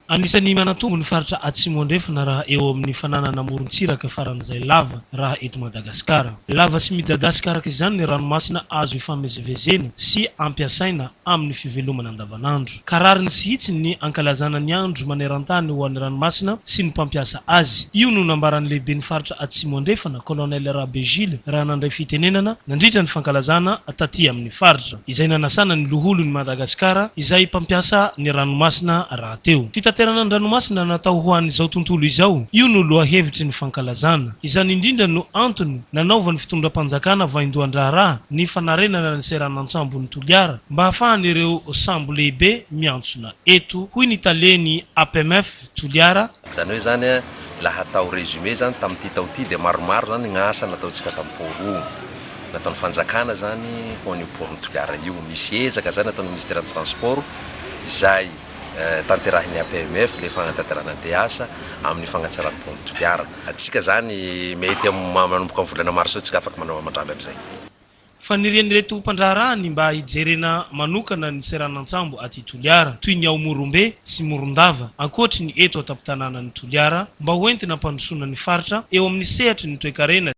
Anisan'ny manatombo ny faritra Atsimo Andrefana raha eo amin'ny fananana morontsiraka faran'izay lava raha eto Madagasikara. Lava sy midadasika araka izany ny ranomasina azo ifamezivezena sy ampiasaina amin'ny fivelomana andavanandro. Ka rariny sy hitsiny ny ankalazana ny andro maneran-tany ho an'ny ranomasina sy ny mpampiasa azy. Io no nambaran'ny lehiben'ny faritra Atsimo Andrefana, Colonel Rabe Gilles, raha nandray fitenenana nandritra ny fankalazana taty amin'ny faritra, izay nanasana ny loholon'i Madagasikara izay mpampiasa ny ranomasina rahateo. Fitaterana an-dranomasina natao ho an'izao tontolo izao, io no lohahevitry ny fankalazana. Izany indrindra no antony nanaovan'ny fitondram-panjakana vaindohan-draharaha ny fanarenana ny seranan-tsambon'i Toliara mba hahafahan'ireo sambo lehibe miantsona eto, hoy ny talen'ny APMF Toliara, Zany hoe zany a, laha atao résumé zany tamin'ity tao ity dia maromaro zany gn'asa nataontsika tamin'ny port io. Nataon'ny fanjakana zany ho an'io port-n'i Toliara io. Misy ezaka zany nataon'ny ministeran'ny transport izay tanterahin'ny APMF le fagnatanterahana ny asa amin'ny fagnatsarana port-n'i Toliara. Antsika zany mety manomboka amin'ny volana marsa eo tsika afaka manao mandramby amin'izay. Fanirian'ireto mpandraharaha ny mba hijerena manokana ny seranan-tsambo aty Toliara, toy ny ao Morombe sy Morondava, ankoatry ny eto an-tampon-tanànan'i Toliara, mba hoentina hampandrosoana ny faritra eo amin'ny sehatry ny toekarena.